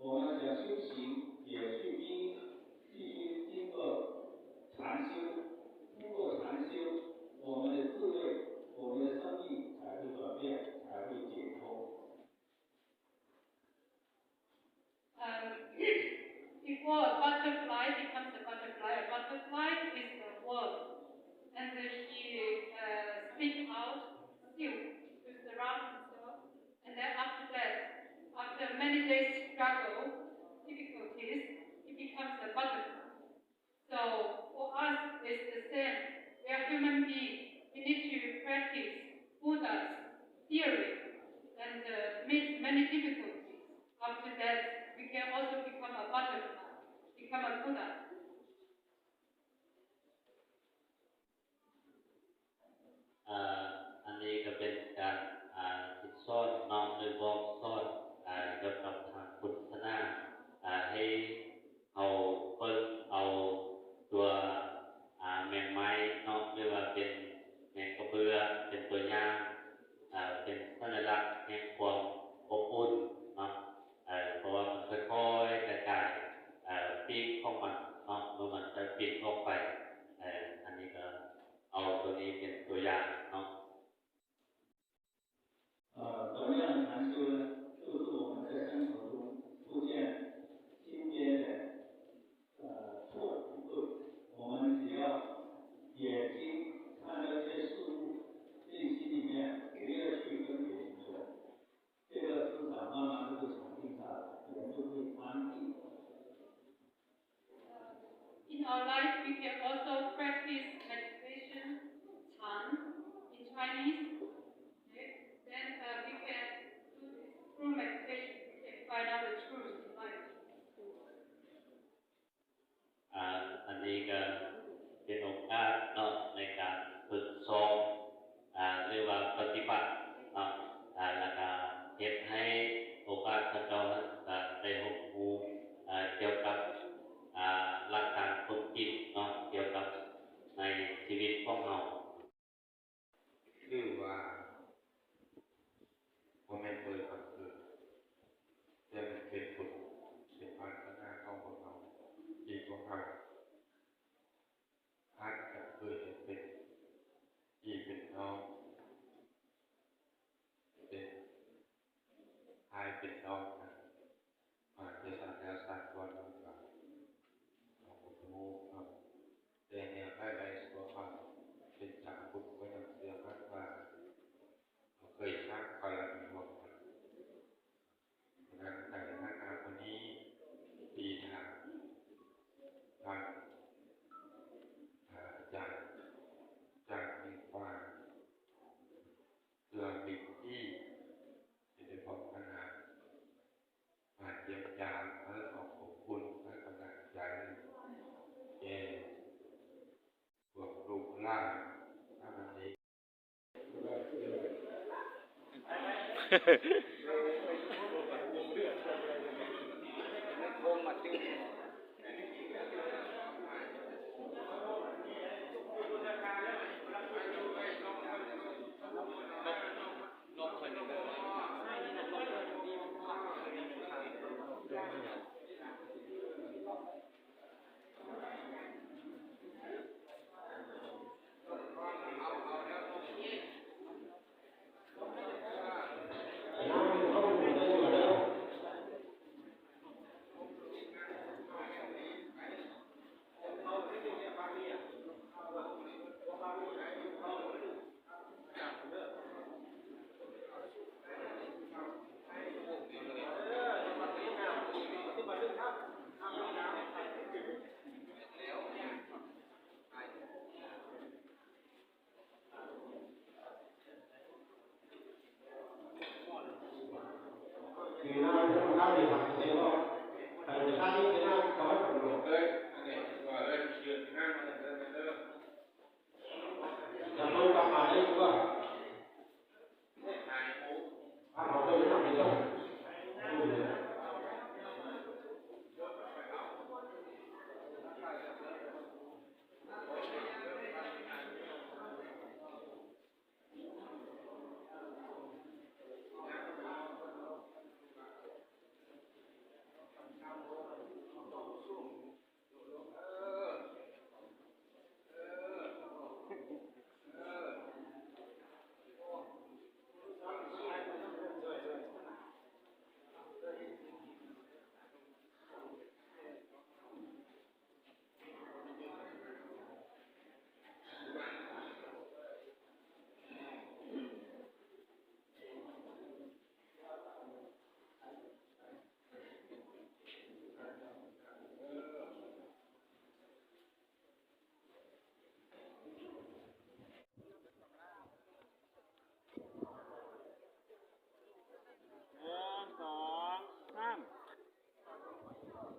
我们的修行也必须必须经过禅修，通过禅修，我们的智慧，我们的生命才会转变，才会解脱。 Um, before a butterfly becomes a butterfly, a butterfly is a worm. And uh, she uh, spit out silk to surround herself. And then after that, after many days struggle, difficulties, it becomes a butterfly. So for us, it's the same. We are human beings. We need to practice Buddha's theory and uh, meet many difficulties. After that, we can also become a butterfly, become a Buddha. ເອີ ອັນນີ້ກໍເປັນການ ອ່າ ຝຶກສອນເນາະ ຫຼື ບອກສອນ ອ່າ ກ່ຽວກັບທາງພຸດທະສາສະໜາ ອ່າ ໃຫ້ເຮົາເບິ່ງເອົາຕົວ ອ່າ ແມງໄມ້ເນາະ ຫຼືວ່າເປັນແມງກະເບື້ອ ເປັນຕົວຢ່າງ ອ່າ ເປັນສັນຍະລັກແຫ່ງຄວາມອົບອຸ່ນເນາະ ເອີ ເພາະວ່າມັນຄ່ອຍໆກະຈາຍ ເອີ ປີກຂອງມັນເນາະ ເມື່ອມັນຈະປິ່ນອອກໄປ ເອີ ອັນນີ້ກໍ ເອົາຕົວນີ້ເປັນຕົວຢ່າງເນາະ. 呃，怎么样禅修呢？就是我们在生活中出现今天的，呃，错误，我们只要眼睛看到一些事物，内心里面不要去分别执着，这个思想慢慢就会禅定下来，人就会安定。 In our life, we can also practice meditation, 禅 in Chinese. Okay? Then uh, we can do this through meditation. We can find out the truth in life. ອ່າ ອັນນີ້ກໍເປັນໂອກາດເນາະ ໃນການຝຶກຊ້ອມ ອ່າ ຫຼືວ່າປະຕິບັດເນາະ ອ່າ ແລ້ວກະເຮັດໃຫ້ໂອກາດເຂົາເຈົ້ານັ້ນກະໄດ້ຮູ້ ອ່າ ກ່ຽວກັບ ອ່າ ຫຼັກການຄວາມຈິງເນາະ ກ່ຽວກັບໃນຊີວິດຂອງເຮົາ. ຄືວ່າບໍ່ແມ່ນໂດຍບັງເກີດ ແຕ່ມັນເປັນບຸນ ເປັນວາສະໜາຂອງພວກເຮົາ ທີ່ພວກເຮົາອາດຈະເກີດເປັນພີ່ເປັນນ້ອງ ເປັນອ້າຍເປັນນ້ອງກັນ ມາແຕ່ຊາດແລ້ວຊາດກ່ອນ ເຮົາກໍບໍ່ຮູ້ເນາະ ແຕ່ແນວໃດໆ ພວກເຮົາເປັນຊາວພຸດກໍຍັງເຊື່ອໝັ້ນວ່າ ເຮົາເຄີຍສ້າງບາລະມີຮ່ວມກັນ. ສະນັ້ນ ໃນຖານະມື້ນີ້ ທີ່ທາງ ທ່ານ ອາຈານ ຈາກເມືອງຟ້າ ເພື່ອເປັນທີ່ ທີ່ໄດ້ພ້ອມຄະນະ ມາຢ້ຽມຢາມ ເພື່ອຂໍຂອບຄຸນ ໃຫ້ກຳລັງໃຈແກ່ພວກລູກຫຼານ ສາມະເນນ.